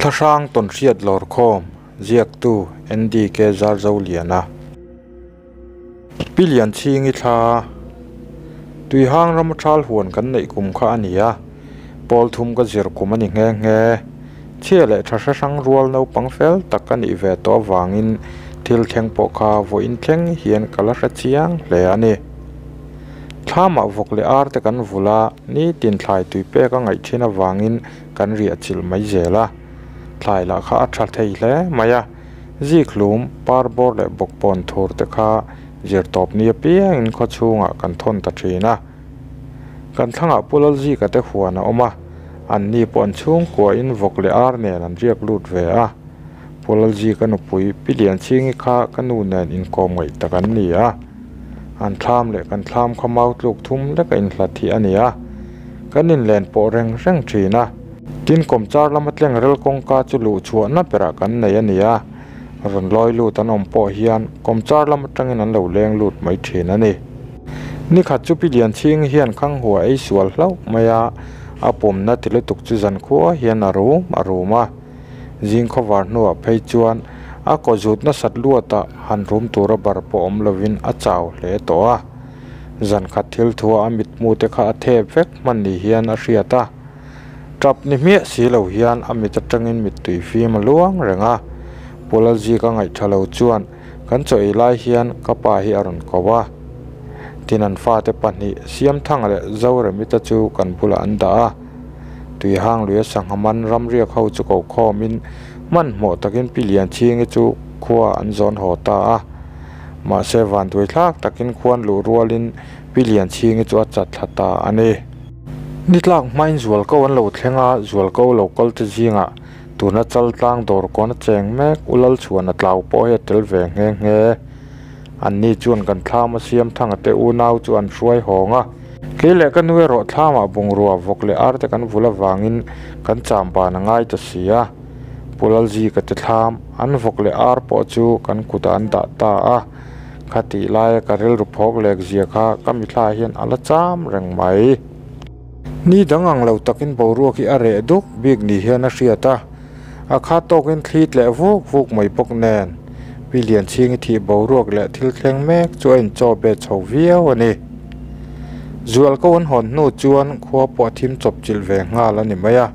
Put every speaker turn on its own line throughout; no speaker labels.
Thlahrang tawnhriat lawrkhawm ziaktu NDK Zarzoliana. Pi Lianchhingi thla Tuihang rama thal huan kan neih kum kha a ni a, pawl thum ka zir kum a ni nghe nghe. Chhia leh tha hre hrang rual naupang fel tak ka nih ve tawh avangin thil thleng pawh kha vawiin thleng hian ka la hre chiang hle a ni. Thlamah vawk leh ar te kan vul a, nitin thlai tui pek a ngaih thin avangin kan riah chilh mai zel a. Thlai lah kha a tha thei hle mai a, zikhlum, parbawr leh bawkbawn thur te kha zirtawp ni apiangin khaw chhungah kan thawn ta thin a. Kan thlangah Pu Lalzika te huan a awm a, anni pawh an chhungkuain vawk leh ar nen an riak lut ve a. Pu Lalzika nupui Pi Lianchhingi kha ka nu nen inkawm ngaih tak an ni a. An thlam leh kan thlam kha mau tluk thum lek a inhlat hi a ni a, kan inlen pawh reng reng thin a. Tin, kawmchar lama tleng rel kawngka chu luh chhuahna berah kan nei a ni a, rawn lawi lut an awm pawh hian kawmchar lam atangin an lo leng lut mai thin a ni. Nikhat chu Pi Lianchhingi hian Khanghua ei sual hlauh mai a, a pumna ti lutuk chu zankhua hian a rum a rum a. Zing khawvar hnuah phei chuan a kaw zut nasat luatah han rum tura bar pawh awm lovin a chau hle tawh a. Zan khat thil thua a mitmu te kha a thep vek hman ni hian a hriat a. Tap ni hmiah si lo hian a mit atangin mittui fim a luang reng a. Pu Lalzika ngaihtha lo chuan kan chaw ei lai hian ka pa hi a rawn ko a. Tin an fate pahnih Siamthanga leh Zoremita chu kan bulah an dah a. Tuihang lui a sangha man ramriak ho chu ko khawmin hmanhmawh takin Pi Lianchhingi chu khua an zawn haw ta a. Mahse vanduai thlak takin khuan luh rualin Pi Lianchhingi chu a chat thla ta a ni. Ni tlak hmain zualko an lo thleng a, zualko lo kal te zingah tuna chal tlang dawr kawn a cheng mek U Lalchhuan a tlau pawh hi a tel ve nghe nghe. Anni chuan kan thlam a siam thang a te unau chu an hruai hawng a. Kei leh ka nu erawh thlamah bungrua vawk leh ar te kan vul avangin kan cham ban a ngai ta si a. Pu Lalzika te thlam, an vawk leh ar pawh chu kan kutah an dah ta a. Khatih laia ka rilru phawk lek zia kha ka mithla hian a la cham reng mai. Ni dang ang lo takin boruak hi a reh duk bik ni hian a hriat a. A khat tawkin thli tleh vuk vuk mai bawk nen, Pi Lianchhingi thih boruak leh thil thleng mek chu a inchaw bet chho viau a ni. Zualko an hawn hnu chuan khua pawh a thim chawp chilh ve nghal a ni mai a.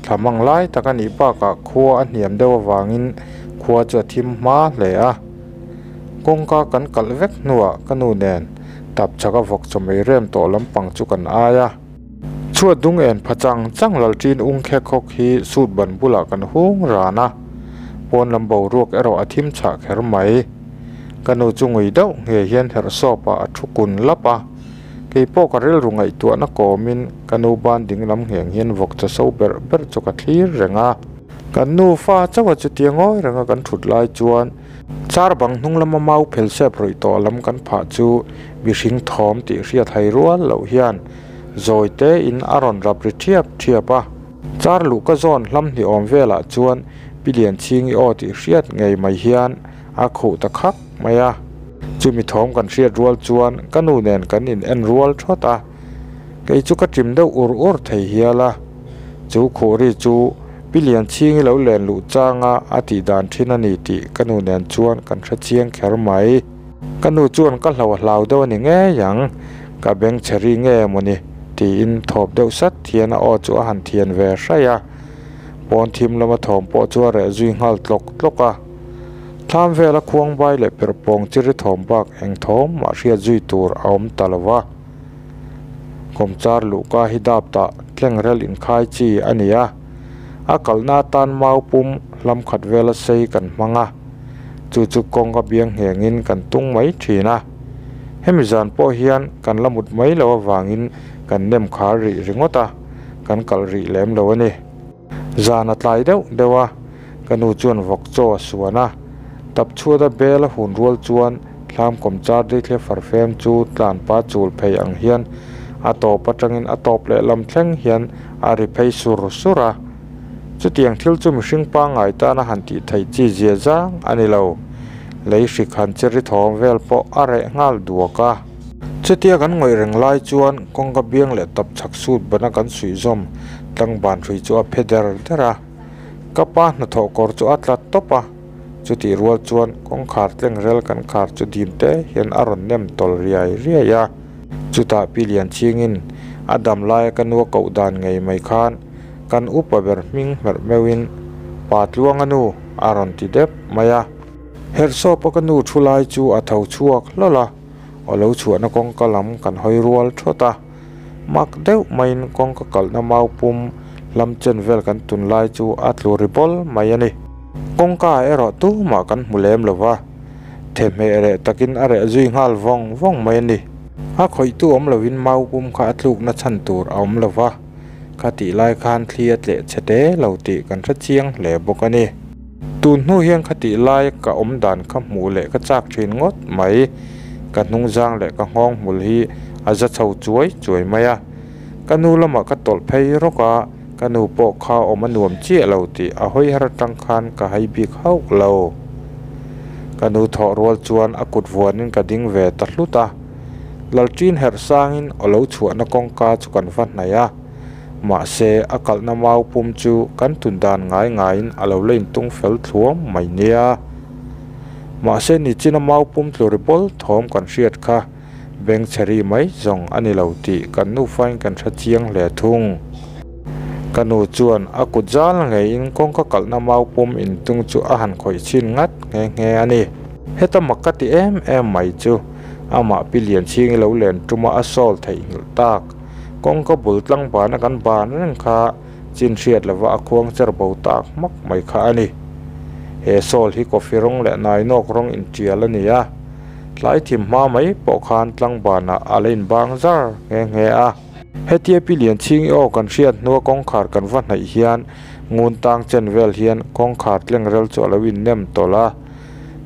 Thla mang lai tak a nih bakah khua a hniam deuh avangin khua chu a thim hma hle a. Kawngka kan kalh vek hnuah ka nu nen tap chaka vawk chawmei rem tawh lampang chu kan ai a. Chhuat dung en pha chang chang lalṭin ung khek khawk hi suit ban bulah kan hung ran a, pawn lam boruak erawh a thim chhah kher mai. Ka nu chu ngui deuh nge hian herh sawp ah a thu kun lap a, kei pawh ka rilru ngaihtuahna kawmin ka nu ban ding lam ngheng hian vawk chaw so berh berh chu ka thlir reng a. Kan nufa chauha chutia ngawi renga kan thut lai chuan Char bang hnung lama mau phel sep rawih tawh lam kan phah chu mihring thawm tih hriat hai rual loh hian zawi te in a rawn rap ri thiap thiap a. Char luh ka zawn hlam hnih awm velah chuan Pi Lianchhingi aw tih hriat ngei mai hian a khuh ta khak mai a. Chumi thawm kan hriat rual chuan ka nu nen kan in en rual thawt a. Kei chu ka ṭim deuh ur ur thei hial a. Chu khuh ri chu Pi Lianchhingi lo len luh changa a tih dan thin a ni tih ka nu nen chuan kan hre chiang kher mai. Ka nu chuan ka hlo a hlau deuh a ni ngei ang, ka beng chhe ri nge maw ni tiin thawp deuh sat hian a aw chu a han thian ve hraih a. Pawn thim lama thawm pawh chu a reh zui nghal tlawk tlawk a. Thlam vela khuangbai leh perhpawng chi ri thawm bak eng thawm mah hriat zui tur a awm ta lo va. Kawmchar luhka hi dap tah tlengrel inkhai chi a ni a, a kalna atan mau pum hlam khat vela sei kan hmang a, chu chu kawng a biang nghengin kan tung mai thin a. Hemi zan pawh hian kan la mut mai loh avangin kan nem khar rih ringawt a, kan kalh rih lem lo a ni. Zan a tlai deuh deuh a, ka nu chuan vawk chaw a suan a, tap chhuat a bel a hun rual chuan thlam kawm char deihthle farfem chu tlanpa chul phei ang hian a tawp atangin a tawp leh lam thleng hian a ri phei sur sur a. Chutiang thil chu mihring pangngai tana han tih theih chi zia zang a ni lo. Lei hrik han che ri thawm vel pawh a reh nghal duak a. Chutia kan ngawih reng lai chuan kawngka biang leh tap chhak sut bana kan suih zawm tlangban hrui chu a phe der der a. Ka pa hnathawh kawr chu a tla tawp a, chutih rual chuan kawngkhar tleng rel kan khar chu dim te hian a rawn nem tawl riai riai a. Chutah Pi Lianchhingin a dam laia ka nu a koh dan ngei mai khan kan upa ber hming hmerh meuhin Pa Tluanga nu a rawn ti dep mai a. Herhsawpa ka nu thu lai chu a tho chhuak hlawl a, aw lo chhuahna kawngka lam kan hawi rual thawt a. Mak deuh maiin kawngka kalhna mau pum hlam chen vel kan tun lai chu a tlu ri bawl mai a ni. Kawngka ah erawh tumah kan hmu lem lo va, thehmeh reh takin a reh zui nghal vawng vawng mai a ni. A khawihtu awm lovin mau pum kha a tlukna chhan tur a awm lo va, kha tih lai khan thli a tleh chhe te lo tih kan hre chiang hle bawk a ni. Tun hnu hian kha tih lai ka awm dan kha hmuh leh ka chak thin ngawt mai. Ka hnungzang leh ka nghawng hmul hi a za chho chuai chuai mai a. Ka nu lamah ka tawlh phei rawk a, ka nu pawh kha awm a nuam chiah lo tih a hawi har atang khan ka hai bik hauh lo. Ka nu thawh rual chuan a kut vuanin ka ding ve ta hlut a. Lalṭin herh sangin aw lo chhuahna kawngka chu kan va hnaih a. Mahse, a kalhna mau pum chu kan tun dan ngai ngaiin a lo la intung fel thluam mai nia. Mahse, nichina mau pum tlu ri bawl thawm kan hriat kha beng chhe ri mai zawng a ni lo tih kan nufain kan hre chiang hle thung. Ka nu chuan a kut zal ngeiin kawngka kalhna mau pum intung chu a han khawih chhin ngat nghe nghe a ni. Heta mak ka ti em em mai chu amah Pi Lianchhingi lo len tuma a sawl theihnghilh tak. Kawngka bul tlang bana kan ban reng kha chin hriat lova a khuang cher bo tak hmak mai kha a ni. He sawl hi coffee rawng leh nainawk rawng intial a ni a, tlai thim hma mai pawh khan tlang banah a la inbang zar nghe nghe a. Hetia Pi Lianchhingi aw kan hriat hnua kawngkhar kan va hnaih hian ngun tang chen vel hian kawngkhar tleng rel chu a lo innem tawlh a,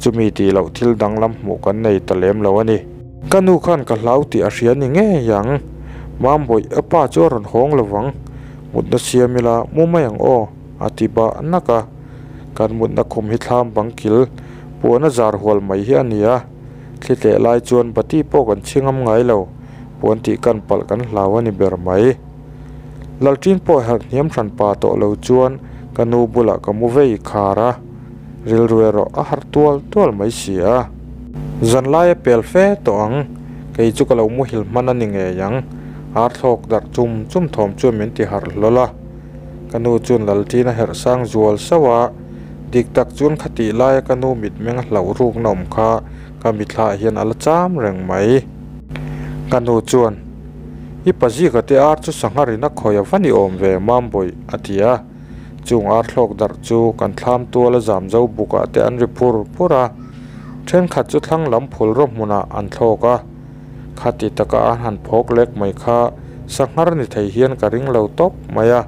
chumi tih loh thil danglam hmuh kan nei ta lem lo a ni. Ka nu khan ka hlau tih a hria ni ngei ang. Mambawi, a pa chu a rawn hawng lo vang. Mutna siam ila mu mai ang aw, a ti bah nak a. Kan mutna khum hi thlam bang kil puan a zar hual mai hi a ni a. Thli tleh lai chuan bati pawh kan chhi ngam ngai lo, puan tih kan palh kan hlau a ni ber mai. Lalṭin pawh herh hniam hran pa tawh lo chuan ka nu bulah ka mu vei khar a. Rilru erawh a harh tual tual mai si a. Zan laia pel fe tawh ang, kei chu ka lo muhil hman a ni ngei ang. Ar thlawk darh chum chum thawm chuan min ti harh hlawl a. Ka nu chuan Lalṭin a herh sang zual sauh a, dik tak chuan khatih laia ka nu mitmeng hlauh rukna awm kha ka mitthla ah hian a la cham reng mai. Ka nu chuan, I pazika te ar chu sangha rin a khawi a va ni awm ve Mambawih, a ti a. Chung ar thlawk darh chu kan thlam tuala zam zo bukah te an ri phur phur a, thenkhat chu thlang lam phul rawh hmunah an thlawk a. Khati taka an han phawk lek mai kha sanghar ni thei hian ka ring lo tawp mai a.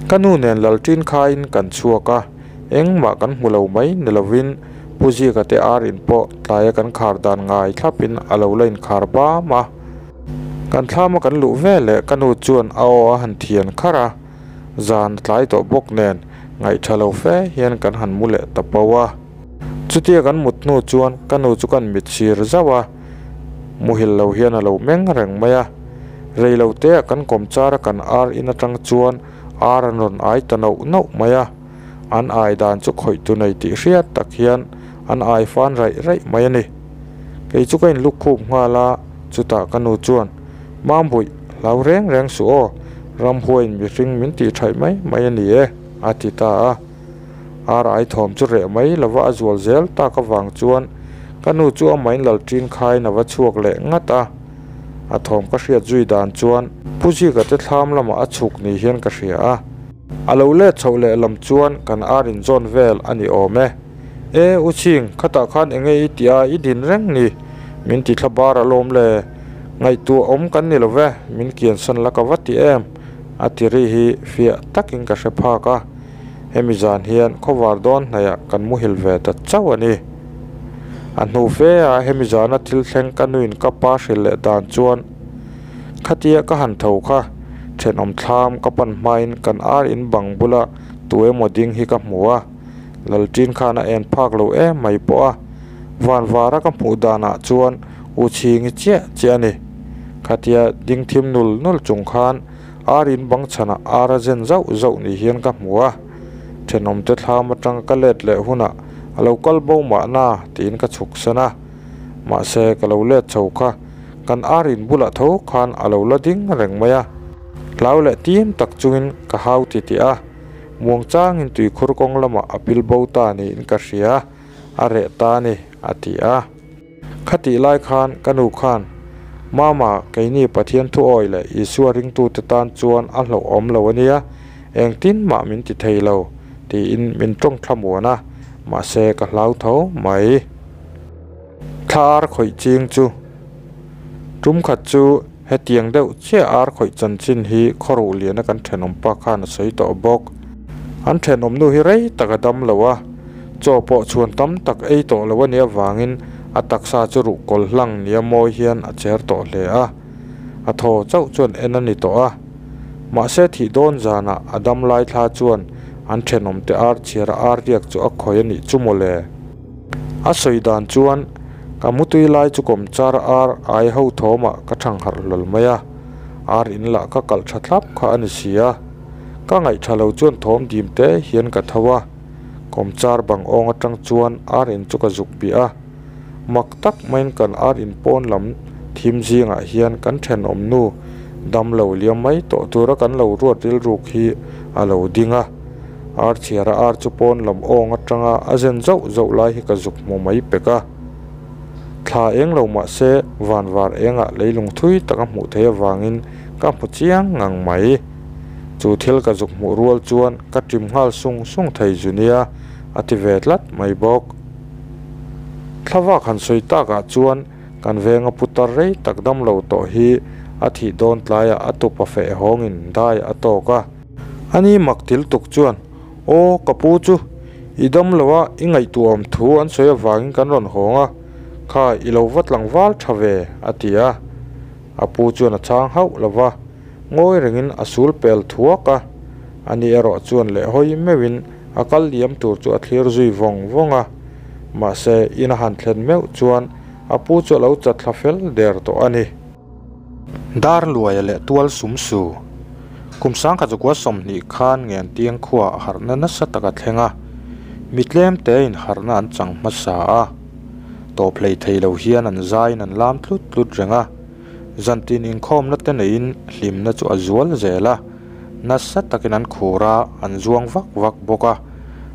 Ka nu nen Lalṭin khaiin kan chhuak a, engmah kan hmu lo mai ni lovin Pu Zika te ar in pawh tlaia kan khar dan ngai thlapin a lo la inkhar bam a. Kan thlama kan luh veleh ka nu chuan a aw a han thian kharh a. Zan a tlai tawh bawk nen ngaih tha lo fe hian kan han mu leh ta po a. Chutia kan mut hnu chuan ka nu chu kan mit sir zauh a, muhil lo hian a lo meng reng mai a. Rei lo te ah kan kawm char a kan ar in atang chuan ar an rawn ai ta nauh nauh mai a. An ai dan chu khawih tu nei tih hriat tak hian an ai fan raih raih mai a ni. Kei chu ka inluk khup nghal a, chutah ka nu chuan Mambuih, hlau reng reng suh aw, ramhuaiin mihring min tih thaih mai mai a ni e, a ti ta a. Ar ai thawm chu reh mai lova a zual zel tak avang chuan ka nu chu amahin Lalṭin khaiin a va chhuak leh ngat a. A thawm ka hriat zui dan chuan Pu Zika te thlam lamah a chhuk ni hian ka hria a. A lo let chhoh leh lam chuan kan ar inzawn vel a ni awm e. E, U Chhing, khatah khan enge i tih a, i din reng ni? Min ti thla bar alawm le. Ngaihtuah awm kan ni lo ve, min kiansan la ka va ti em? A ti ri hi fiah takin ka hre phak a. Hemi zan hian khawvar dawn hnaihah kan muhil ve ta chauh a ni. A hnu fe a hemi zana thil thleng ka nuin ka pa hrilh leh dan chuan khatia ka han tho kha thenawm thlam ka pan hmain kan ar in bang bula tu emaw ding hi ka hmu a. Lalṭin khan a en phak lo em mai pawh a, van vara ka hmuh danah chuan U Chhingi chiah chiah a ni. Khatia ding thim nul nul chung khan ar in bang chhanah ar a zen zauh zauh ni hian ka hmu a. Thenawmte thlam atanga ka let leh hunah a lo kal bo mahna tiin ka chhuk san a. Mahse ka lo let chho kha kan ar in bulah tho khan a lo la ding reng mai a. Hlau leh tim tak chungin ka hau titih a, muangchangin tuikhur kawng lamah a pil bo ta niin ka hria, a reh ta a ni, a ti a. Khatih lai khan ka nu khan, Mama, keini Pathian thuawi leh Isua ringtute tan chuan a hlauhawm lo a nia, engtin mah min ti thei lo, tiin min tawng thlamuan a, mahse ka hlau tho mai. Thla ar khawih ching chu tum khat chu hetiang deuh chiah ar khawih chanchin hi khawruh liana kan thenawm pa khan a sawi tawh bawk. An thenawm nu hi rei tak a dam lo a, chaw pawh chhuan tam tak ei tawh lo a nih avangin a taksa chu ruh kawl hlang nia mawi hian a cher tawh hle a, a thaw chauh chuan en a ni tawh a. Mahse thih dawn zanah a dam lai thla chuan an thenawm te ar chhiara ar riak chu a khawih a nih chu mawle. A sawi dan chuan ka mutui lai chu kawm char ar ai ho thawmah ka thang harh hlawl mai a, ar in lah ka kalh tha thlap kha a ni si a. Ka ngaih tha lo chuan thawm dim te hian ka tho a, kawm char bang awng atang chuan ar in chu ka zuk bih a. Mak tak maiin kan ar in pawn lam thim zingah hian kan thenawm nu dam lo liam mai tawh tura kan lo ruat rilruk hi a lo ding a. Ar chhiara ar chu pawn lam awng atanga a zen zauh zauh lai hi ka zuk hmu mai pek a. Thla eng lo mah se van var engah leilung thui tak a hmuh theih avangin ka hmu chiang ngang mai. Chu thil ka zuk hmuh rual chuan ka ṭim nghal sung sung thei zu nia a ti ve tlat mai bawk. Thlavak han sawi takah chuan kan venga putar rei tak dam lo tawh hi a thih dawn tlaiah a tupa feh hawngin dai a tawk a. A ni mak til tuk chuan, Aw, ka pu chu, i dam lo a, i ngaihtuahawm thu an sawi avangin kan rawn hawng a, kha i lo va tlangval tha ve, a ti a. A pu chuan a chhang hauh lo va, ngawi rengin a sul pel thuak a. A ni erawh chuan leh hawi meuhin a kal liam tur chu a thlir zui vawng vawng a. Mahse, in a han thlen meuh chuan a pu chu a lo chatthla fel der tawh a ni. Darluaia leh tual sum su. Kum sangkhat zakua 20 khan Ngentiang khuaah harhna nasa tak a thleng a, mi tlem tein harhna an chang hmasa a. Tawp hlei thei lo hian an zaiin an lam tlut tlut reng a, zantin inkhawmna te neiin hlimna chu a zual zel a, nasa takin an khur a, an zuang vak vak bawk a,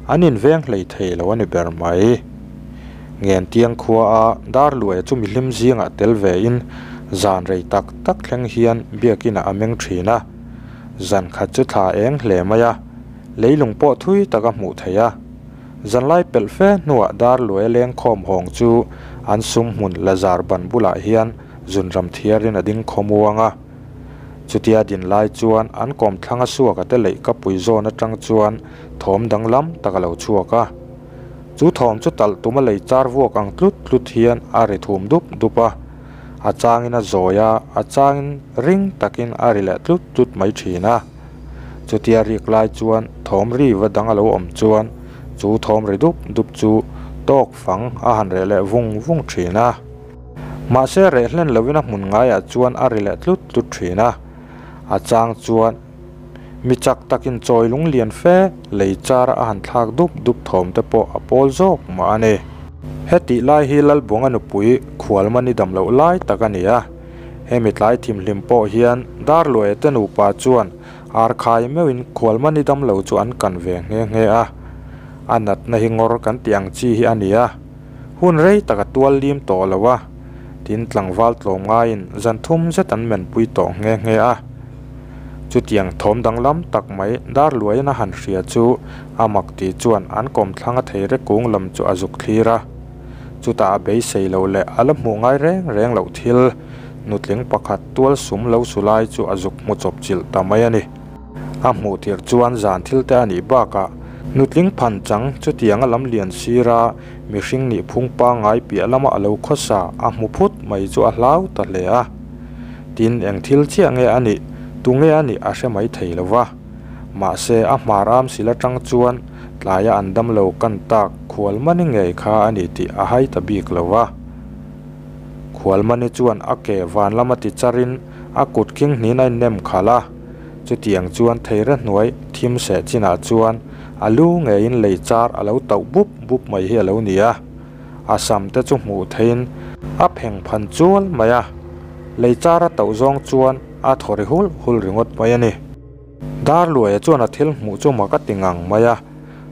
an inveng hlei thei lo a ni ber mai. Ngentiang khua a Darluaia chu mihlim zingah tel vein zan rei tak tak thleng hian biakinah a meng thin a. Zan khat chu thla eng hle mai a, leilung pawh thui tak a hmuh theih a. Zanlai pelh fe hnuah Darluaia lengkhawm hawng chu an sum hmun Lazar ban bulah hian zunram thiarin a ding khawmuang a. Chutia din lai chuan an kawmthlang a suaka te leih ka pui zawn atang chuan thawm danglam tak a lo chhuak a. Chu thawm chu talh tum a lei char vuak ang tlut tlut hian a ri thum dup dup a, a changin a zawi a, a changin ring takin a ri leh tlut tlut mai thin a. Chutia rik lai chuan thawm ri va dang a lo awm chuan chu thawm ri dup dup chu tawk fang a han reh leh vung vung thin a. Mahse reh hlen lovin a hmun ngaiah chuan a ri leh tlut tlut thin a, a chang chuan Mi chak takin chawi lung lian fe lei chara a han thlak dup dup thawm te pawh a pawl zawk mah a ni. Hetih lai hi Lalbuanga nupui Khualmani dam loh lai tak a ni a. Hemi tlai thimhlim pawh hian Darluaia te nupa chuan arkhai meuhin Khualmani dam lo chu an kan ve nghe nghe a. A natna hi ngawr kan tih ang chi hi a ni a. Hun rei tak a tual lim tawh lo a, tin tlangval tlawm ngaiin zan thum zet an menpui tawh nghe nghe a. Chutiang thawm danglam tak mai Darluaiin a han hria chu a mak tih chuan an kawmthlang a thei rek kung lam chu a zuk thlir a. Chutah a beisei loh leh a la hmuh ngai reng reng loh thil, nutling pakhat tual sum lo su lai chu a zuk hmu chawp chilh ta mai a ni. A hmuh tirh chuan zan thil te a nih bakah nutling phan chang chutianga lam lian sira mihring nih phung pangngai piah lama a lo khawsa a hmu phut mai chu a hlau ta hle a. Tin, eng thil chiah nge a nih, tu nge a nih a hre mai thei lo va. Mahse, a hmar am sil atang chuan tlaia an dam lo kan tak Khualmani ngei kha a ni tih a hai ta bik lo va. Khualmani chuan a ke van lama ti charin a kut khing hnin a innem khalh a. Chutiang chuan theire hnuai thim seh chinah chuan a lu ngeiin lei char a lo tauh bup bup mai hi a lo ni a, a sam te chu hmuh theihin a pheng phan chual mai a, lei char a tauh zawng chuan a thaw ri hul hul ringawt mai a ni. Darluaia chuan a thil hmuh chu mak a ti ngang mai a,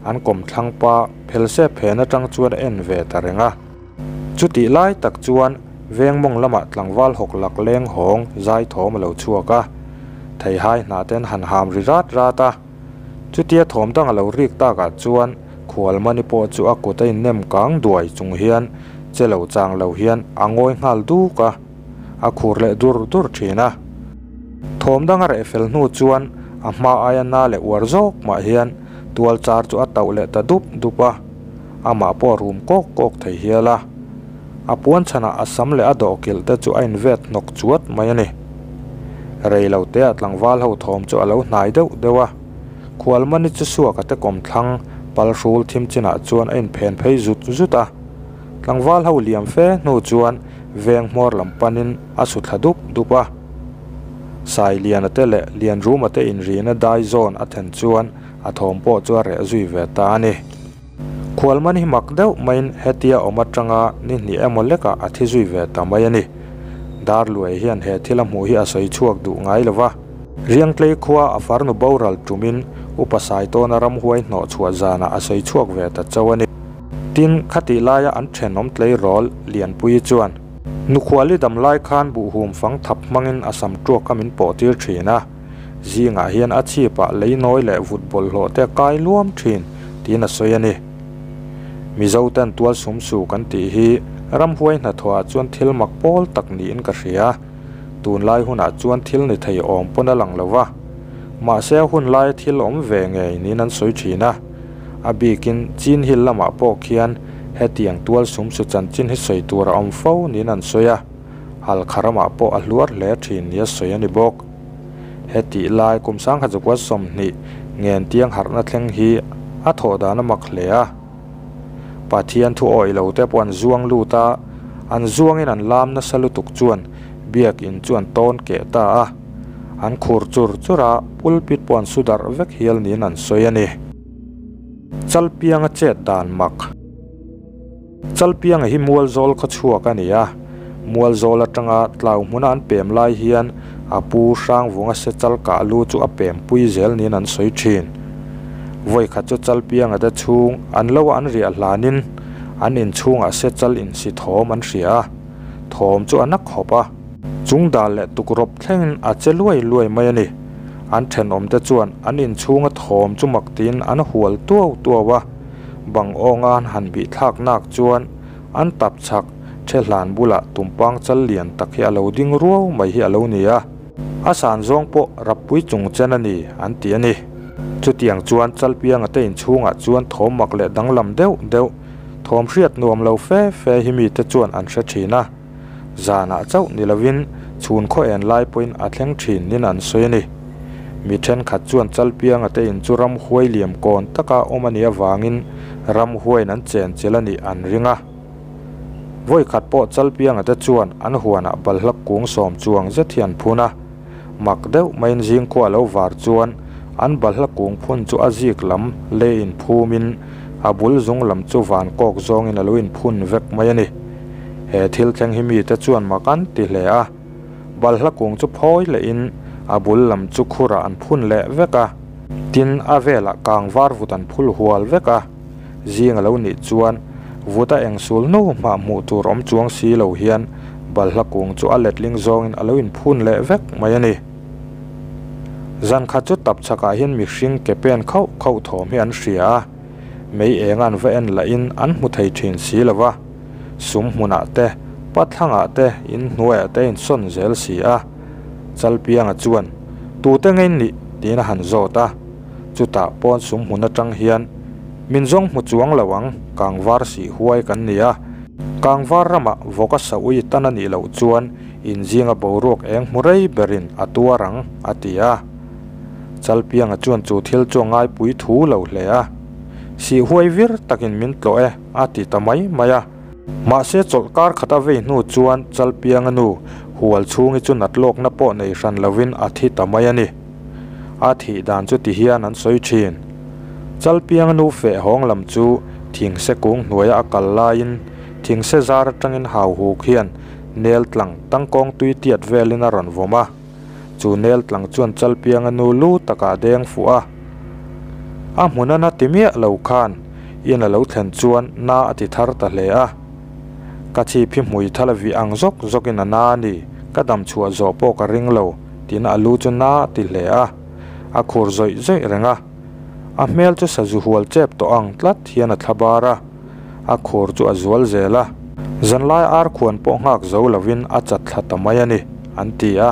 an kawmthlang pa phel sep phen atang chuan a en ve ta reng a. Chutih lai tak chuan veng mawng lamah tlangval hawk lak leng hawng zai thawm a lo chhuak a, theihai hnah te an han ham ri rat rat a. Chutia thawm dang a lo rik takah chuan Khualmani pawh chu a kut a innem kang duai chung hian che lo chang lo hian a ngawi nghal duk a, a khur leh dur dur thin a. Thawm dang a reh fel hnu chuan a hma aia na leh uar zawk mah hian tual char chu a tauh leh ta dup dup a, amah pawh a rum kawk kawk thei hial a. A puan chhanah a sam leh a dawhkilh te chu a invet hnawk chuat mai a ni. Rei lo te ah tlangval ho thawm chu a lo hnai deuh deuh a, Khualmani chu suak a te kawmthlang pal hrul thim chinah chuan a inphen phei zut zut a. Tlangval ho liam fe hnu chuan veng hmawr lam panin a su thla dup dup a. Sailiana te leh Lianruma te inrina dai zawn a then chuan a thawm pawh chu a reh zui ve ta a ni. Khualman hi mak deuh maiin hetia awm atanga ni hnih emaw lekah a thi zui ve ta mai a ni. Darluai hian he thil a hmuh hi a sawi chhuak duh ngai lo va. Riangtlei khua a farnu boral tumin Upa Saitawna ramhuai hnawh chhuah zanah a sawi chhuak ve ta chauh a ni. Tin, khatih laia an thenawm tleirawl Lianpuii chuan, Nukhuali dam lai khan buhhum fang thap hmangin a sam tuak a min pawh tir thin a. Zingah hian a chhipah lei nawi leh vut bawlhhlawh te a kai luam thin tiin a sawi a ni. Mizo ten tual sum su kan tih hi ramhuai hnathawhah chuan thil mak pawl tak niin ka hria. Tunlai hunah chuan thil ni thei awm pawn a lang lo va. Mahse a hun laia thil awm ve ngei niin an sawi thin a. A bikin Chin Hill lamah pawh khian hetiang tual sum su chanchin hi sawi tur a awm fo niin an sawi a. Halkha ramah pawh a hluar hle thin nia sawi a ni bawk. Hetih lai kum sangkhat zakua 20 ngen tiang harhna thleng hi a thawh dan a mak hle a. Pathian thu awih lo te pawh an zuang lut a, an zuangin an lam nasa lutuk chuan biakin chu an tawn keh ta a. An khur chur chur a, pulpit pawh an su darh vek hial niin an sawi a ni. Chalpianga chet dan mak. Chalpianga hi Mualzawl khaw chhuak a ni a, Mualzawl atanga tlau hmuna an pem lai hian a pu Hrangvunga se chal kah lu chu a pem pui zel niin an sawi thin. Vawikhat chu Chalpianga te chhung an lo a an riah hlanin an inchhungah se chal insi thawm an hria a, thawm chu a na khawp a. Chung dal leh tukrawp thlengin a che luai luai mai a ni. An thenawmte chuan an inchhunga thawm chu mak tiin an hual tuau tuau a. Bang awnga an han bih thlak nak chuan an tap chhak the hlan bulah tumpang chal lian tak hi a lo ding ruau mai hi a lo ni a, a san zawng pawh rappui chung chen a ni an ti a ni. Chutiang chuan Chalpianga te inchhungah chuan thawm mak leh danglam deuh deuh, thawm hriat nuam lo fe fe hi mite chuan an hre thin a. Zanah chauh ni lovin chhun khaw en lai pawhin a thleng thin nin an sawi a ni. Mi thenkhat chuan Chalpianga te in chu ramhuai liam kawn taka awm a nih avangin ramhuaiin an chenchilh a nih an ring a. Vawikhat pawh Chalpianga te chuan an huanah balhla kung sawm chuang zet hi an phun a. Mak deuh maiin zingkhua a lo var chuan an balhla kung phun chu a zik lam lei inphumin a bul zung lam chu van kawk zawngin a lo inphun vek mai a ni. He thil thleng hi mite chuan mak an ti hle a, balhla kung chu phawi lehin a bul lam chu khurah an phun leh vek a, tin a velah kang var vut an phul hual vek a, zing a lo nih chuan vut a eng sul nu hmah hmuh tur awm chuang si lo hian balhla kung chu a letling zawngin a lo inphun leh vek mai a ni. Zan khat chu tap chhakah hian mihring ke pen khauh khauh thawm hi an hria a, mei eng an va en lahin an hmu thei thin si lo va, sum hmunah te, pathlangah te, inhnuaiah te a insawn zel si a. Chalpianga chuan, Tute ngei nih? tiin a han zawt a. Chutah pawn sum hmun atang hian, Min zawng hmu chuang lo ang, kangvar sih huai kan ni a. Kangvar ramah vawk a sa ui tan a nih loh chuan inzinga boruak eng hmu rei berin a tuar ang, a ti a. Chalpianga chuan chu thil chu a ngaipui thu lo hle a. Sih huai vir takin min tlawh e, a ti ta mai mai a. Mahse chawlh kar khat a vei hnu chuan Chalpianga nu hual chhungi chu nat lawkna pawh nei hran lovin a thi ta mai a ni. A thih dan chu ti hian an sawi thin. Chalpianga nu feh hawng lam chu thingse kung hnuaia a kal laiin thingse zar atangin hau huk hian nel tlang tangkawng tui tiat velin a rawn vawm a. Chu nel tlang chuan Chalpianga nu lu takah a deng fuh a. A hmuna na ti miah lo khan in a lo thlen chuan na a ti thar ta hle a. Ka chhip hi hmui thal a vih ang zawk zawkin a na a ni, ka dam chhuah zawh pawh ka ring lo, tiin a lu chu na a ti hle a. A khur zawih zawih reng a. A hmel chu sazu hual chep tawh ang tlat hian a thla bar a, a khur chu a zual zel a. Zanlai ar khuan pawh nghak zo lovin a chat thla ta mai a ni, an ti a.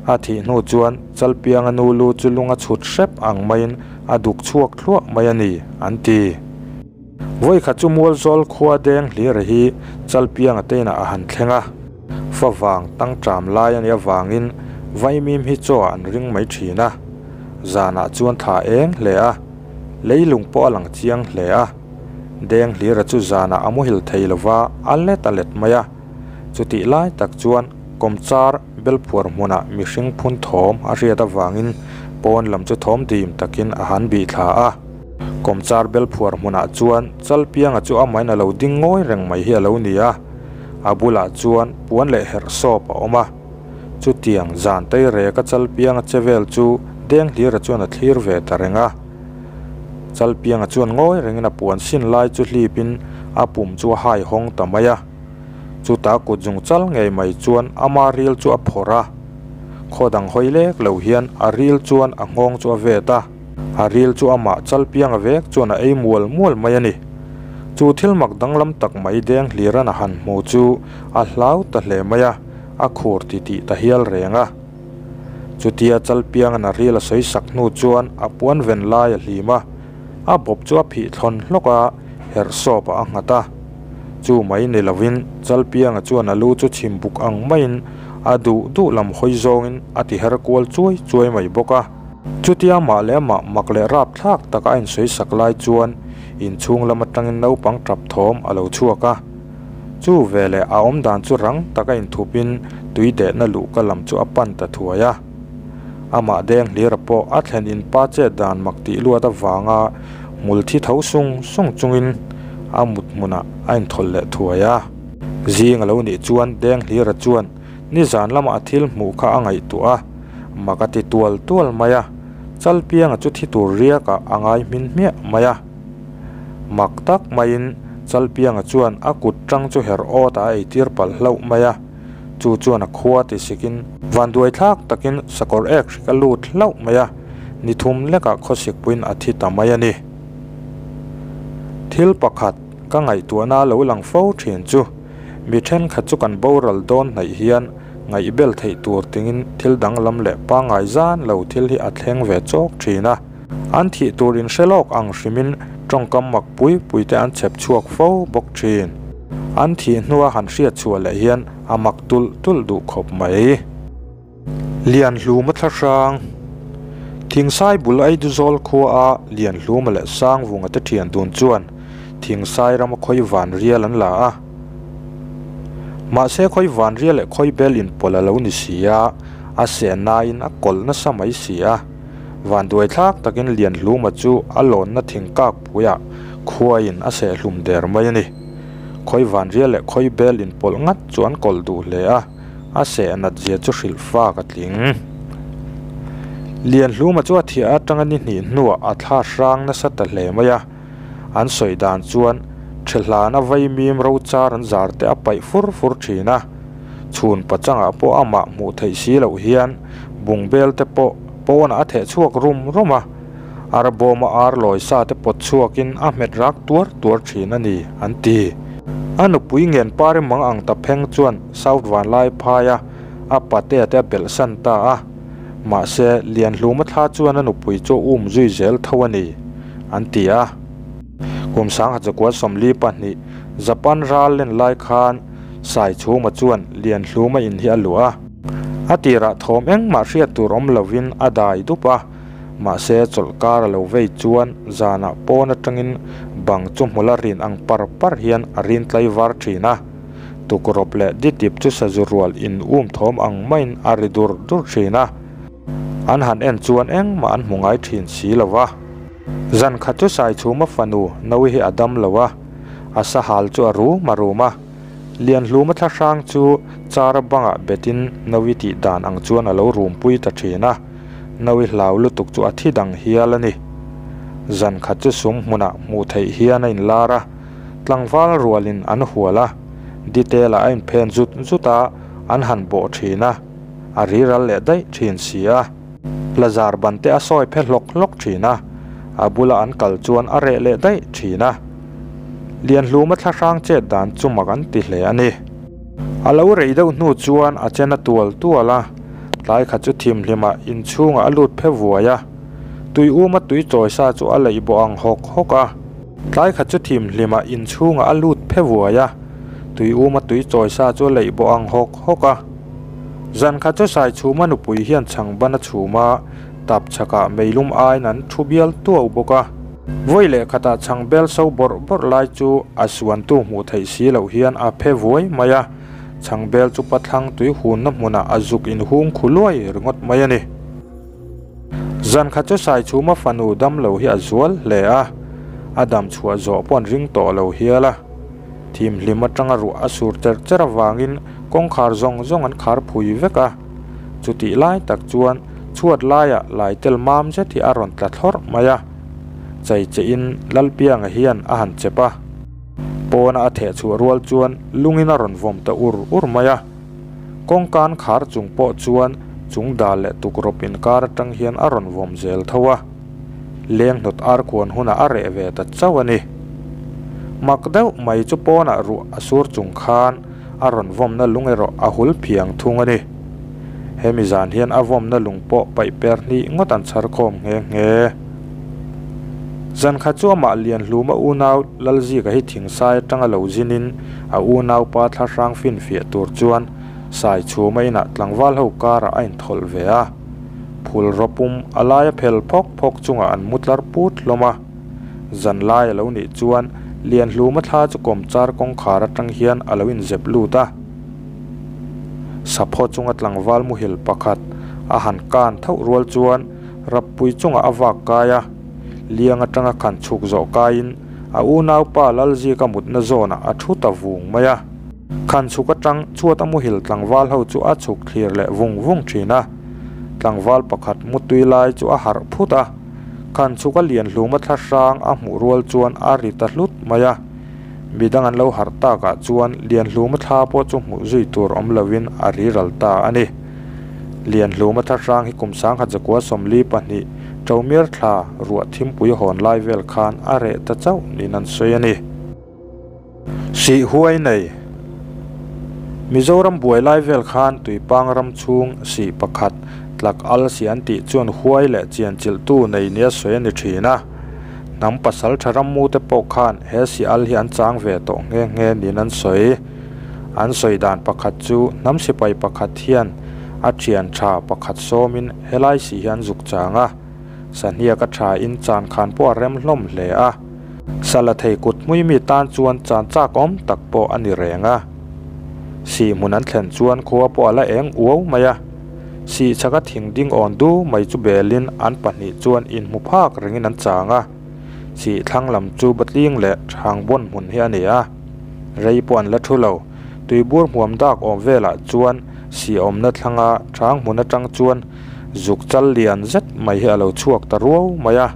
A thih hnu chuan Chalpianga nu lu chu lung a chhut hrep ang maiin a duk chhuak thluah mai a ni, an ti. Vawikhat chu Mualzawl khua deng hlir hi Chalpianga te inah a han thleng a. Favang tangṭam lai a nih avangin Vaimim hi chaw ah an ring mai thin a, zanah chuan thla eng hle a, leilung pawh a lang chiang hle a. Deng hlira chu zanah a muhil thei lova a let a let mai a, chutih lai tak chuan kawmchar belphuar hmunah mihring phun thawm a hriat avangin pawn lam chu thawm dim takin a han bih thla a. Kawmchar belphuar hmunah chuan Chalpianga chu amahin a lo ding ngawi reng mai hi a lo ni a, a bulah chuan puan leh herh sawp a awm a. Chutiang zan tei reka Chalpianga che vel chu Denghlira chuan a thlir ve ta reng a. Chalpianga chuan ngawi rengin a puan sin lai chu hlipin a pum chu a hai hawng ta mai a. Chutah kut zung chal ngei mai chuan ama ril chu a phawrh a. Khaw dang hawi lek lo hian a ril chuan a nghawng chu a vet a. A ril chu amah Chalpianga vek chuan a ei mual mual mai a ni. Chu thil mak danglam tak mai Denghlira'n a han hmu chu a hlau ta hle mai a. A khur ti tih ta hial reng a. Chutia Chalpianga'n a ril a sawi sak hnu chuan a puan ven lai a hlim a, a bawp chu a phih thlawn hlawk a, herh sawp ah a nghat a. Chu mai ni lovin Chalpianga chuan a lu chu chhim buk ang maiin a duh duh lam hawi zawngin a ti her kual chuai chuai mai bawk a. Chutia mah leh mah mak leh rap thlak taka a insawi sak lai chuan inchhung lam atangin naupang tap thawm a lo chhuak a. Chu veleh a awm dan chu rang taka inthupin tui dehna luhka lam chu a pan ta thuai a. Amah deng hlira pawh a thlen in pa chet dan mak tih luat avanga hmul thi tho sung sung chungin a mut hmunah a inthawlh leh thuai a. Zing a lo nih chuan deng hlira chuan nizan lama a thil hmuh kha a ngaihtuah a, mak a ti tual tual mai a, Chalpianga chu thi tur riakah a ngai hmin hmiah mai a. Mak tak maiin Chalpianga chuan a kut tang chu herh awt ah a eitir palh hlauh mai a, chu chuan a khua ti sikin vanduai thlak takin sakawr ek hrik a lut hlauh mai a, ni thum lekah khawsikpuiin a thi ta mai a ni. Thil pakhat ka ngaihtuahna a lo lang fo thin chu mi thenkhat chu kan boral dawn hnaih hian ngaihbel theih tur tingin thil danglam leh pangngai zan lo thil hi a thleng ve chawk thin a. An thih tur in hre lawk ang hrimin tawngkam mak pui pui te an chhep chhuak fo bawk thin. An thih hnua han hriat chhuah leh hian a mak tulh tulh duh khawp mai. Lianhluma thla hrang. Thingsai bul Aiduzawl khua a Lianhluma leh Sangvunga te thian dun chuan Thingsai rama khawi van rial an la a. Mahse khawi van rial leh khawi bel inpawlh a lo ni si a, a sehnain a kawlh nasa mai si a. Vanduai thlak takin Lianhluma chu a lawnna thing kak puiah khuaiin a sehhlum der mai a ni. Khawi vanria leh khawi bel inpawlh ngat chu an kawlh duh hle a, a seh nat zia chu hrilh fak a tling. Lianhluma chu a thiah atanga ni hnih hnuah a thla hrang nasa ta hle mai a, an sawi dan chuan Ṭhehlana vaimim rochar an zar te a paih fur fur ṭhin a. Chhun pachangah pawh amah hmuh theih si loh hian bungbel te pawh pawnah a theh chhuak rum rum a, arbawma ar lawi sa te pawt chhuakin a hmet rak tuar tuar thin a ni, an ti. A nupui ngen pari mang ang ta pheng chuan South Vanlai phaia a patea te a belh san ta a, mahse Lianhluma thla chuan a nupui chu a um zui zel tho a ni, an ti a. Kum sangha chakua 42 Japan ral len lai khan Saichhuma chuan Lianhluma in hi a luah a. A tirah thawm engmah hriat tur awm lovin a dai dup a, mahse chawlhkar a lo vei chuan zanah pawn atangin bang chu hmul a rin ang par par hian a rin tlai var thin a. Tukrawp leh ditip chu sazu rual in um thawm ang maiin a ri dur dur thin a. An han en chuan engmah an hmu ngai thin si lo va. Zan khat chu Saichhuma fanu Nawi hi a dam lo a, a sahal chu a rum a rum a. Lianhluma thlahrang chu char bangah betin Nawi tih dan ang chuan a lo rumpui ta thin a, Nawi hlau lutuk chu a thi dang hial a ni. Zan khat chu sum hmunah hmuh theih hian a inlar a, tlangval rualin an hual a, detail ah a inphen zut zut a, an han bawh thin a, a riral leh daih thin si a. Lazar ban te a sawi phe hlawk hlawk thin a, a bula an kal chuan a reh leh daih thin a. Lianhluma thlahrang chet dan chu mak an ti hle a ni. A lo rei deuh hnu chuan a chen a tual tual a, tlai khat chu thimhlimah inchhungah a lut phe vuai a, tui uma tui chawi sa chu a leih bawh ang hawk hawk a. Tlai khat chu thimhlimah inchhungah a lut phe vuai a, tui uma tui chawi sa chu a leih bawh ang hawk hawk a. Zan khat chu Saichhuma nupui hian chhang ban a chhum a, tap chhakah meilum aiin an thu bial tuau bawk a. Vawi leh khatah chhang bel so bawrh bawrh lai chu a suantu hmuh theih si loh hian a phe vuai mai a, chhang bel chu pathlang tui hunna hmunah a zuk inhung khu luai ringawt mai a ni. Zan khat chu Saichhuma fanu damlo hi a zual hle a, a dam chhuah zawh pawh an ring tawh lo hial a. Thimhlim atanga ruah a sur cher cher avangin kawngkhar zawng zawng an khar phui vek a. Chutih lai tak chuan chhuat laiah laitel mam zet hi a rawn tla thlawrh mai a. Chai chein Lalpianga hian a han chep a. Pawna a theh chhuah rual chuan lungin a rawn vawm ta ur ur mai a. Kawngkan khar chung pawh chuan chung dal leh tukrawp inkar atang hian a rawn vawm zel tho a. Leng hnawt ar khuan hunah a reh ve ta chauh a ni. Mak deuh mai chu pawnah ruah a sur chung khan a rawn vawmna lung erawh a hul phiang thung a ni. Hemi zan hian a vawmna lung pawh paih per hnih ngawt an chhar khawm nghe nghe. Zan khat chu amah Lianhluma unau Lalzika hi thingsai atanga lo zinin a unaupa thlahrang finfiah tur chuan Saichhuma inah tlangval ho karah a inthawlh ve a. Phul rawpum a laia phel phawk phawk chungah an mu tlar put hlawm a. Zan lai a lo nih chuan Lianhluma thla chu kawmchar kawngkhar atang hian a lo inzep lut a. Sapho chunga tlangval muhil pakhat a han kan thauh rual chuan Rappui chungah a vak kai a, liang atanga khan chhuk zawh kaiin a unaupa Lalzika mutna zawnah a thu ta vung mai a. Khan chhuk atang chhuat a muhil tlangval ho chu a chhuk thlir leh vung vung thin a. Tlangval pakhat mutui lai chu a harh phut a, khan chhuk a lian hlum a thla hrang a hmuh rual chuan a ri ta hlut mai a. Midang an lo harh takah chuan Lianhluma thla pawh chu hmuh zui tur awm lovin a ri ral ta a ni. Lianhluma thla hrang hi kum 1942 Ṭomiar thla ruah thimpui hawn lai vel khan a reh ta chauh niin an sawi a ni. Sih huai nei. Mizoram buai lai vel khan Tuipang ram chhung sih pakhat tlak al si an tih chuan huai leh chianchilhtu nei nia sawi a ni thin a. Hnam pasal tha rammu te pawh khan he si al hi an chang ve tawh nghe nghe niin an sawi. An sawi dan pakhat chu hnam sipai pakhat hian a thian tha pakhat sawmin helai si hi an zuk chang a. Sahniak a tha in chan khan pawh a rem hlawm hle a. Sala thei kut hmui mi tan chuan chan chak awm tak pawh a ni reng a. Sih hmun an thlen chuan khua pawh a la eng uau mai a. Sih chhaka thing ding awn du mai chu belin an pahnih chuan inhmu phak rengin an chang a. Sih thlang lam chu Batling leh Thangbawn hmun hi a ni a. Rei pawh an la thu lo. Tuibur hmuam dak awm velah chuan sih awmna thlanga Thang hmun atang chuan zuk chal lian zet mai hi a lo chhuak ta ruau mai a.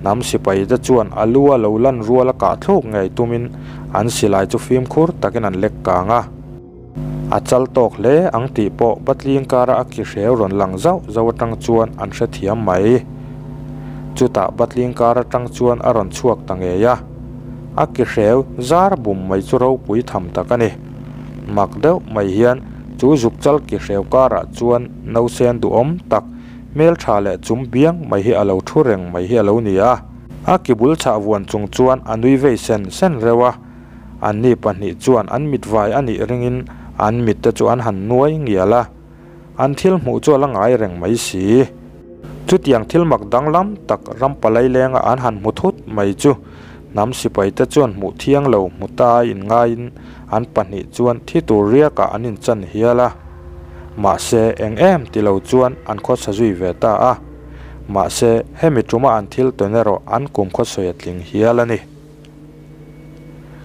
Hnam sipai te chuan a lu a lo lan rual a kah thluk ngei tumin an silai chu fimkhur takin an lek kang a. A chal tawk hle ang tih pawh Batling kara a ki hreu rawn lang zauh zauh atang chuan an hrethiam mai. Chutah Batling kar atang chuan a rawn chhuak ta ngei a. A ki hreu zar bum mai chu ropui tham tak a ni. Mak deuh mai hian chu zuk chal ki hreu karah chuan nausen duhawm tak hmeltha leh chum biang mai hi a lo thu reng mai hi a lo ni a. A ki bul chhah vuan chung chuan a nui vei sen sen reuh a. Anni pahnih chuan an mit vai a nih ringin an mit te chu an han nuai ngial a, an thil hmuh chu a la ngai reng mai si. Chutiang thil mak danglam tak ram palai lenga an han hmu thut mai chu hnam sipai te chuan hmuh thiang lo hmu ta a inngaiin an pahnih chuan thi tur riakah an inchan hial a. Mahse, eng em ti lo chuan an khawsa zui ve ta a. Mahse, hemi tuma an thil tawn erawh an kumkhaw sawi a tling hial a ni.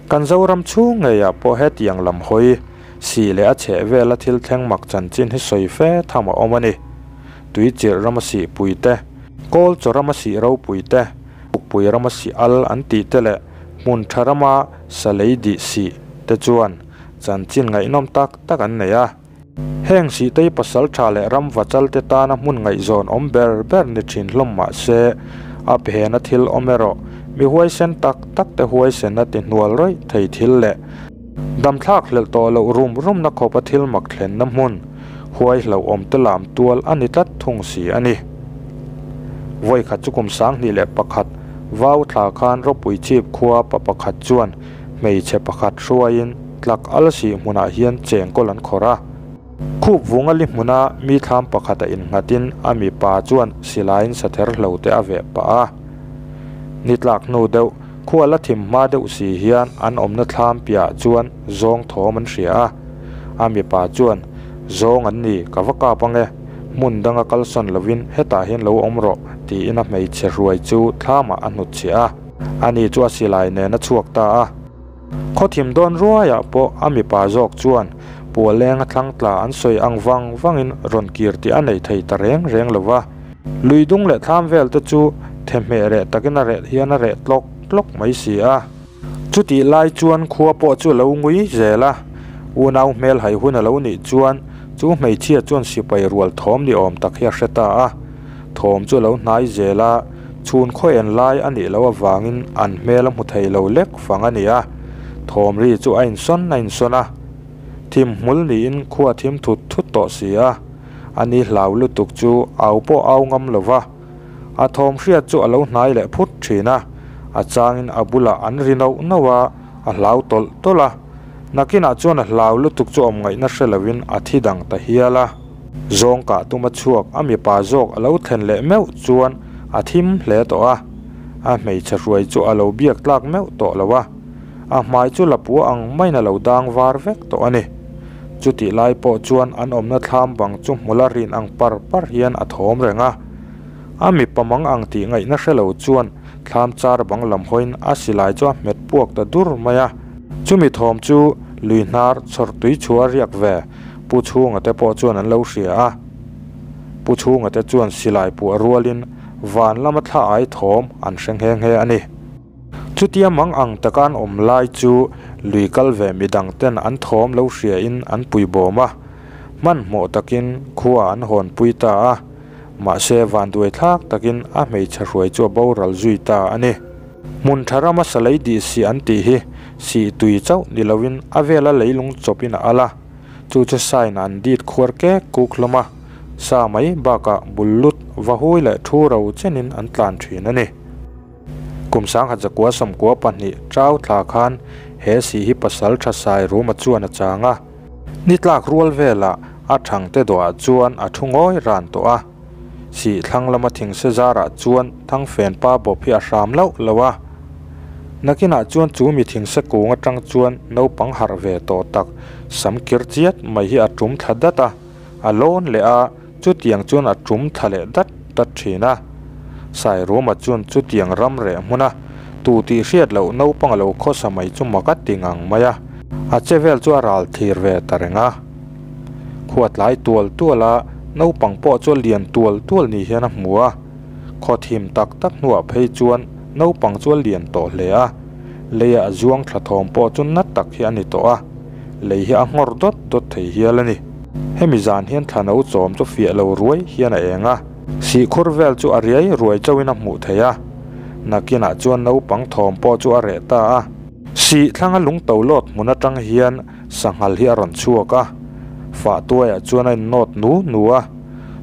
Kan Zoram chhung ngeiah pawh hetiang lam hawi, sih leh a chheh vela thil thleng mak chanchin hi sawi fe tham a awm a ni. Tuichirh rama sihpui te, Kawl chaw rama sih ropui te, Pukpui rama sih al an tih te leh hmun tha rama sa lei dih sih te chuan chanchin ngaihnawm tak tak an nei a. Heng Sihtei pasal tha leh ram vachal te tana hmun ngaihzawn awm ber ber ni thin hlawm mah se, a phena thil awm erawh mi huaisen tak tak te huaisenna ti hnual rawih thei thil leh damthlak hlelh tawh loh rum rumna khawpa thil mak thlenna hmun huai hlauhawm te lam tual a ni tlat thung si a ni. Vawikhat chu kum 2001 vau thla khan ropui chhip khua pa pakhat chuan hmeichhe pakhat hruaiin tlak al sih hmunah hian chengkawl an khawrh a. Khup vunga li hmuna mi thlam pakhata innghatin a mipa chuan silaiin sather hlo te a veh pah a. Ni tlak hnu deuh, khua la thim hma deuh si hian an awmna thlam piahah chuan zawng thawm an hria a. A mipa chuan, Zawng an ni, ka va kap ange, hmun danga kalsawn lovin hetah hian lo awm rawh, tiin a hmeichhe hruai chu thlamah a hnutchhiah a. Ani chu a silai nen a chhuak ta a. Khawthim dawn ruaiah pawh a mipa zawk chuan Pualeng a thlang tla an sawi ang vang vangin rawn kir tih a nei thei ta reng reng lo va. Lui dung leh thlam vel te chu thehmeh reh takin a reh hian a reh tlawk tlawk mai si a. Chutih lai chuan khua pawh chu a lo ngui zel a, unau hmel hai hun a lo nih chuan chu hmeichhia chuan sipai rual thawm ni awm tak hi a hre ta a. Thawm chu a lo hnai zel a, chhun khaw en lai a nih loh avangin an hmel a hmu thei lo lek fang a ni a, thawm ri chu a insawn a insawn a. Thim hmul niin khua thim thut thut tawh si a, a ni hlau lutuk chu au pawh au ngam lo va. A thawm hriat chu a lo hnai leh phut thin a, a changin a bulah an ri nauh nauh a, a hlau tawlh tawlh a. Nakinah chuan a hlau lutuk chu awm ngaihna hre lovin a thi dang ta hial a. Zawng kah tuma chhuak a mipa zawk a lo thlen leh meuh chuan a thim hle tawh a, a hmeichhe hruai chu a lo biak tlak meuh tawh lo a, a hmai chu lapua ang maiin a lo dang var vek tawh a ni. Chutih lai pawh chuan an awmna thlam bang chu hmula rin ang par par hian a thawm reng a. A mipa mang ang tih ngaihna hre lo chuan thlam char bang lam hawiin a silai chu a hmet puak ta dur mai a. Chumi thawm chu lui hnar chhawr tui chhuah riak ve Pu Chhunga te pawh chuan an lo hria a. Pu Chhunga te chuan silai puah rualin van lama thla ai thawm an hre nghe nghe a ni. Chutia mang ang taka an awm lai chu lui kal ve midang ten an thawm lo hria in an pui bawm a, hmanhmawh takin khua an hawn pui ta a, mahse vanduai thlak takin a hmeichhe hruai chu a boral zui ta a ni. Hmun tha rama salei dih sih an tih hi sih tui chauh ni loin a vela leilung chawpin a al a, chu chu sain an dit khuar kek kuk hlawm a, sa mai bakah bul lut vahui leh thu ro chenin an tlan thin a ni. Kum 1992 Chau thla khan he sih hi pasal tha sai Ruma chuan a chang a, ni tlak rual velah a thangte dawhah chuan a thu ngawi ran tawh a, sih thlang lama thingse zarah chuan thangfen pa bawp hi a hram loh loh a. Nakinah chuan chu mi thingse kung atang chuan naupang harh ve tawh tak sam kir chiat mai hi a tum thla dat a, a lawn leh a, chutiang chuan a tum thla leh dat dat thin a. Sairuma chuan chutiang ram reh hmuna tu tih hriat loh naupang a lo khawsa mai chu mak a ti ngang mai a, a che vel chu a ral thlir ve ta reng a. Khua tlai tual tual a, naupang pawh chu a lian tual tual ni hian a hmu a. Khaw thim tak tak hnuah phei chuan naupang chu a lian tawh hle a, leiah zuang thla thawm pawh chu na tak hi a ni tawh a, lei hi a nghawr dawt dawt thei hial a ni. Hemi zan hian thla no chawm chu fiah lo ruai hian a eng a, sihkhur vel chu a riai ruai chauhin a hmuh theih a, nakinah chuan naupang thawm pawh chu a reh ta a. Sih thlanga lungto lawt hmun atang hian sanghal hi a rawn chhuak a, fah tuaiah chuan a innawt nu nu a.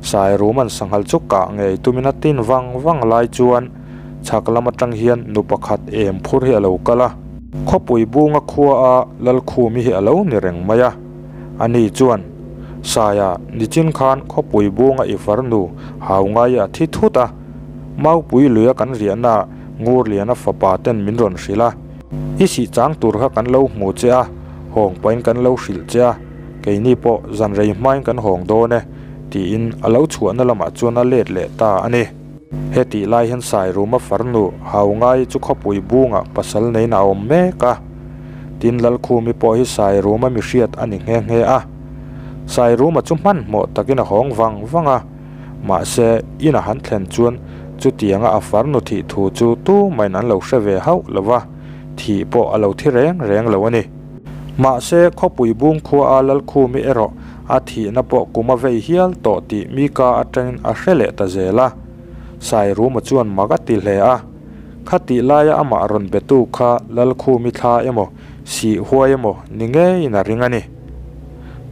Sairuman sanghal chu kah ngei tumin a tin vang vang lai chuan chhak lam atang hian nu pakhat em phur hi a lo kal a. Khawpui bunga khua a Lalkhumi hi a lo ni reng mai a. Ani chuan, Saia, nichin khan khawpui bunga i farnu hau ngai a thi thut a. Maupui luia kan riahna Ngurliana fapa ten min rawn hrilh a. I sih chang tur kha kan lo hmu che a, hawng pahin kan lo hrilh che a, keini pawh zan rei hmain kan hawng dawn e, tiin a lo chhuahna lamah chuan a let leh ta a ni. Hetih lai hian Sairuma farnu Haungai chu khawpui bungah pasal neiin a awm mek a. Tin, Lalkhumi pawh hi Sairuma mi hriat a ni nghe nghe a. Sairuma chu hmanhmawh takin a hawng vang vang a. Mahse, in a han thlen chuan chutianga a farnu thih thu chu tumahin an lo hre ve hauh lo va, thih pawh a lo thi reng reng lo a ni. Mahse, khawpui bung khua a Lalkhumi erawh a thihna pawh kum a vei hial tawh tih mi ka atangin a hre leh ta zel a. Sairuma chuan mak a ti hle a. Khatih laia amah rawn betu kha Lalkhumi thla emaw, sih huai emaw ni ngeiin a ring a ni.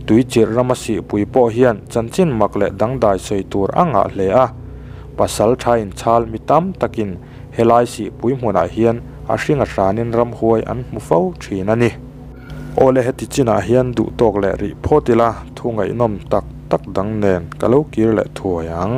Tuichirh rama sihpui pawh hian chanchin mak leh dangdai sawi tur a ngah hle a. Pasal tha inchhal mi tam takin helai sihpui hmunah hian a hring a hranin ramhuai an hmu fo thin a ni. Awle heti chinah hian duh tawk leh rih phawt ila thu ngaihnawm tak tak dang nen ka lo kir leh thuai ang.